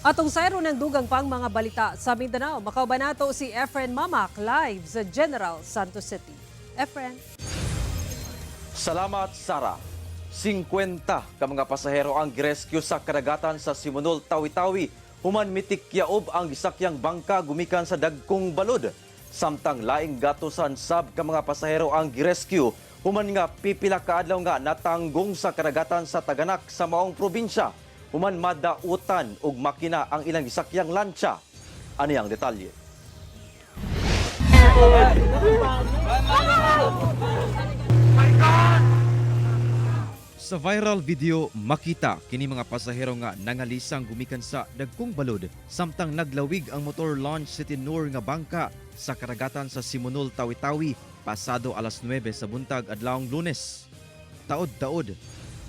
Atong sayro ng dugang pang mga balita sa Mindanao. Makauban nato si Efren Mamac live sa General Santos City. Efren. Salamat, Sara. 50 ka mga pasahero ang girescue sa karagatan sa Simunul, Tawi-Tawi. Human mitik yaob ang gisakyang bangka gumikan sa dagkong balod. Samtang laing gatusan sab ka mga pasahero ang girescue human nga pipila ka adlaw nga natanggong sa karagatan sa Taganak sa maong probinsya. Human madautan og makina ang ilang gisakyang lantsa. Ani ang detalye? Sa viral video, makita kini mga pasahero nga nangalisang gumikan sa dagkong balod samtang naglawig ang motor launch City Noor nga bangka sa karagatan sa Simunul, Tawi-Tawi pasado alas 9 sa buntag adlawng Lunes. Taod-taod,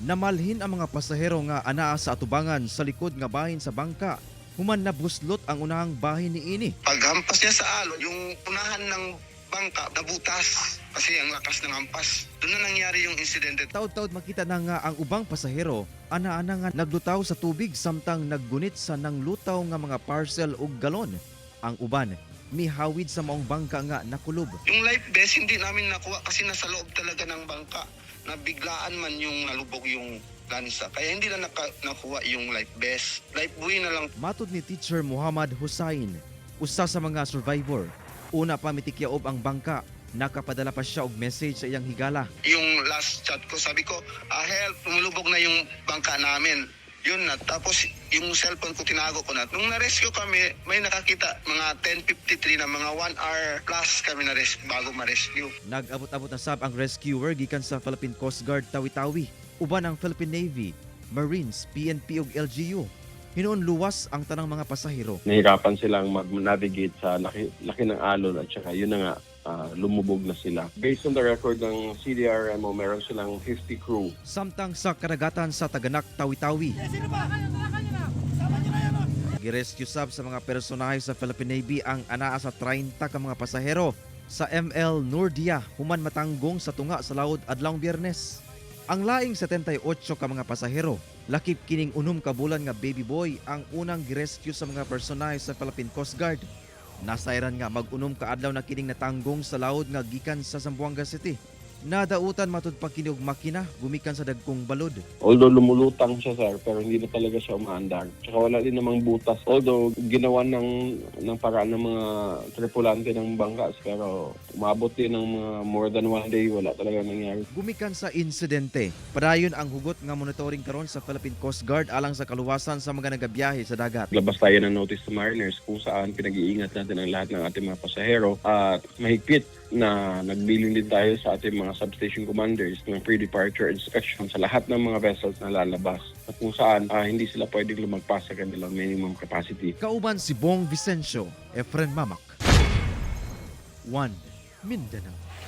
namalhin ang mga pasahero nga anaa sa atubangan sa likod nga bahin sa bangka human nabuslot ang unahang bahin niini. Paghampas niya sa alon, yung unahan ng bangka nabutas kasi ang lakas ng hampas. Doon na nangyari yung insidente. Taod-taod makita na nga ang ubang pasahero ana-ana nga naglutaw sa tubig samtang naggunit sa nanglutaw nga mga parcel ug galon. Ang uban mihawid sa maong bangka nga nakulob. Yung life vest hindi namin nakuha kasi nasa loob talaga ng bangka. Nabiglaan man yung nalubog yung lansa. Kaya hindi na nakuha yung life vest. Life buoy na lang. Matod ni Teacher Muhammad Hussain, usa sa mga survivor, una pa mitikyaob ang bangka, nakapadala pa siya og message sa iyang higala. Yung last chat ko, sabi ko, "Ah, help, lumulubog na yung bangka namin." Yun na. Tapos yung cellphone ko, tinago ko na. Nung na-rescue kami, may nakakita mga 10:53 na, mga 1 hour plus kami na-rescue bago ma-rescue. Nag-abot-abot na sab ang rescuer gikan sa Philippine Coast Guard Tawi-Tawi, uban ang Philippine Navy, Marines, PNP ug LGU. Hinuon luwas ang tanang mga pasahero. Nahirapan silang mag-navigate sa laki, laki ng alon at saka yun na nga, lumubog na sila. Based on the record ng CDRMO, meron silang 50 crew. Samtang sa karagatan sa Taganak, Tawi-Tawi, girescue sab sa mga personahe sa Philippine Navy ang anaa sa 30 ka mga pasahero sa ML Nurdia human matanggong sa tunga sa laod adlawng Biyernes. Ang laing 78 ka mga pasahero, lakip kining 6 ka bulan nga baby boy, ang unang girescue sa mga personahe sa Philippine Coast Guard. Nasayran nga mag-6 ka adlaw na kining natanggong sa laod nga gikan sa Zamboanga City. Nadautan matud pa kini og makina gumikan sa dagkong balod. Although lumulutang siya, sir, pero hindi na talaga siya umaandar. Tsaka wala din namang butas. Although ginawa ng paraan ng mga tripulante ng bangkas, pero umabot din ng mga more than one day, wala talaga nangyari. Gumikan sa insidente, padayon ang hugot nga monitoring karon sa Philippine Coast Guard alang sa kaluwasan sa mga nagabiyahe sa dagat. Labas tayo ng notice to mariners kung saan pinag-iingat natin ang lahat ng ating mga pasahero at mahigpit na nagbilin din tayo sa ating mga substation commanders ng pre-departure inspection sa lahat ng mga vessels na lalabas at kung saan hindi sila pwedeng lumagpas sa kanilang minimum capacity. Kauban si Bong Vicencio, Efren Mamac. 1 Mindanao.